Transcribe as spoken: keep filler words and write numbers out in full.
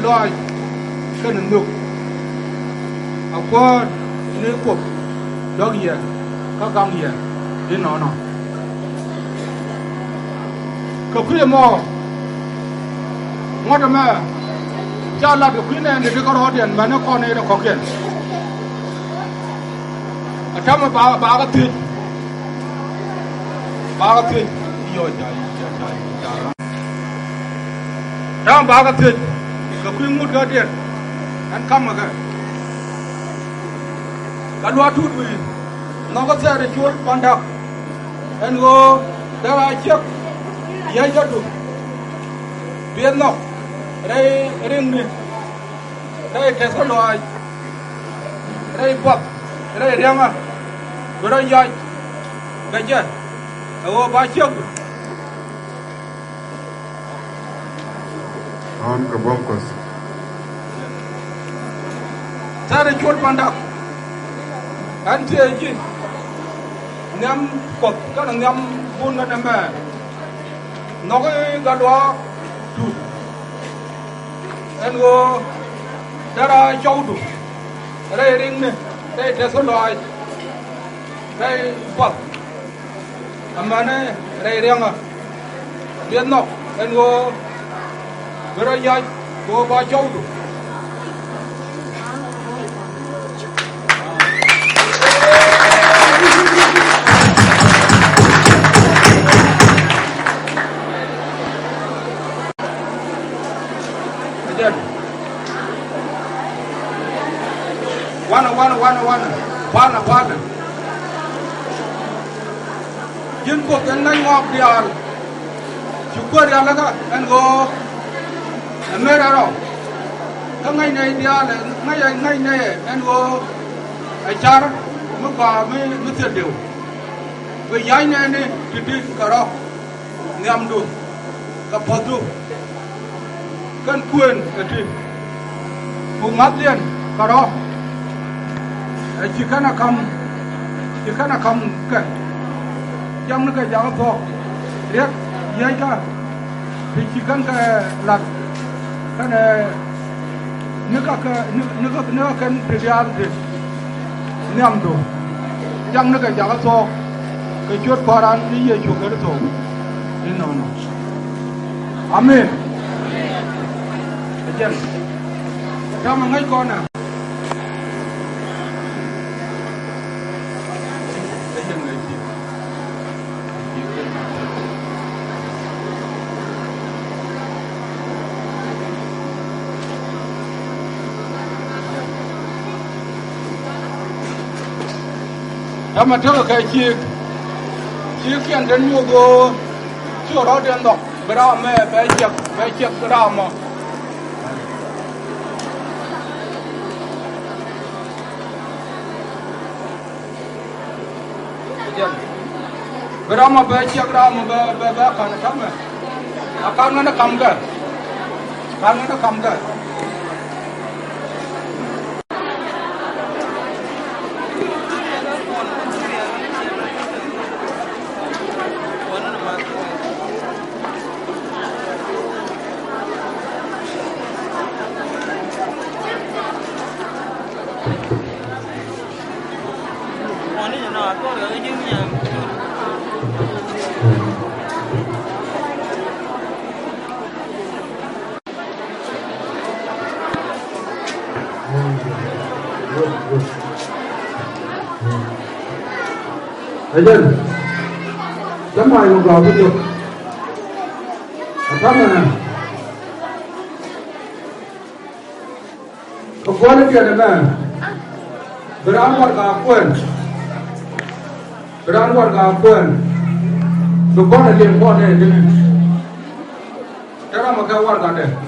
Lɔaac kɛnɛ nhök. A Kuäär ni Kuoth dɔ̱k yɛ kä gaŋ yɛ inɔnɔ. Kɛ kui̱ ɛmɔ ŋuɔ̱t ɛmɛ ca lat kɛ kui̱ nɛɛni ti kärɔɔdiɛn mɛni kɔn i̱ rɛ kɔ̱kiɛn. A täämɛ ba, ba kɛ thiec. Ba kɛ thiec. Yɔ, ca, ca, ca, ca. Täämɛ ba kɛ thiec kɛ kui̱ ŋut kädiɛn. Ɛn ka̱mkɛ kɛ. Kä luaak Tut wi̱i̱ nhɔkä Thɛɛrɛ Cuɔl Pandak. Ɛn ɣöö dee a ciek. Yäc kä Tut. Biɛ nhɔk rɛy riŋni. Rɛy tɛth kä lɔaac, rɛy buɔth, rɛy ria̱ŋä, bi rɔ yac kɛ jɛ, ɛ ɣöö ba ciek. Ɣɔn kɛ buɔ̱m Kuɔth. Thɛɛrɛ Cuɔl Pandak. Ɛn tëë ji̱ nhiam Kuɔth kɛnɛ nhiam bun kɛnɛ mɛ. Nhɔki gat luaak Tut. Ɛn ɣöö dee rɔ cɔwdu rɛy riŋni, rɛy tɛth kä lɔaac, rɛy buɔth, amäni rɛy ria̱ŋä. Biɛ nhɔk ɛn ɣöö bi rɔ yac kɛ ɣöö ba cɔwdu. Wanɛ, wanɛ, wanɛ, wanɛ. Wanɛ, wanɛ. Ji̱n Kuoth ɛn ŋäc ŋɔak diaal. Ci Kuäär rialikä ɛn ɣöö ɛ merɛ rɔ. Kä ŋäc nɛy diaal ɛ ŋäc, ŋäc nɛy ɛ ɛn ɣöö ɛ car mi gɔaa mi, mi thil diw. Bi ya̱c nɛɛni ti di̱t kɛ rɔ nhiamdu kɛ puɔ̱thdu. Kɛn kuën ɛ ti. Ku ŋa̱thdiɛn kärɔ̱. Ɛ ci kɛn a ka̱m, ci kɛn a ka̱m kɛ. Jam ni kɛ jakä thuɔ̱k. Riɛk yiëëckä. Ti ci kɛn kɛ lat. Kɛnɛ ni kä kɛ, ni, ni kä, ni kä kɛn ti diaal ti. Nhiamdu. Jam ni kɛ jakä thuɔ̱k. Kɛ ciöt Kua̱ran ni Yecu Kritho. Inɔnɔ. Amen. Ɛ jɛn. Täämɛ ŋäc kɔn ɛ. Täämɛ tekɛ kɛ ciek. Ciek kiɛn te nyuɔth ɣöö ci rɔɔdiɛn dhɔk. Bi ram mɛ bɛ ciɛk, bɛ ciɛk bi ram mɔ. Bi ram mɔ bɛ ciɛk ram mɔ bɛ, bɛ, bɛ ka̱n ɛ täämɛ. A ka̱n ŋän ɛ ka̱m kɛ. Ka̱n ŋän ɛ ka̱m kɛ. Ɛ jɛn. Cä mac mi gɔaa bi jök. A ta̱mɛ. Kɛ gua̱n i̱ tiɛt ɛmɛ. Bi raan warɛga kuɛn. Bi raan warɛga kuɛn. Bi kɔn ɛ liɛm kɔn ɛ liɛm. Te ram ɛ kɛ warɛgadɛ.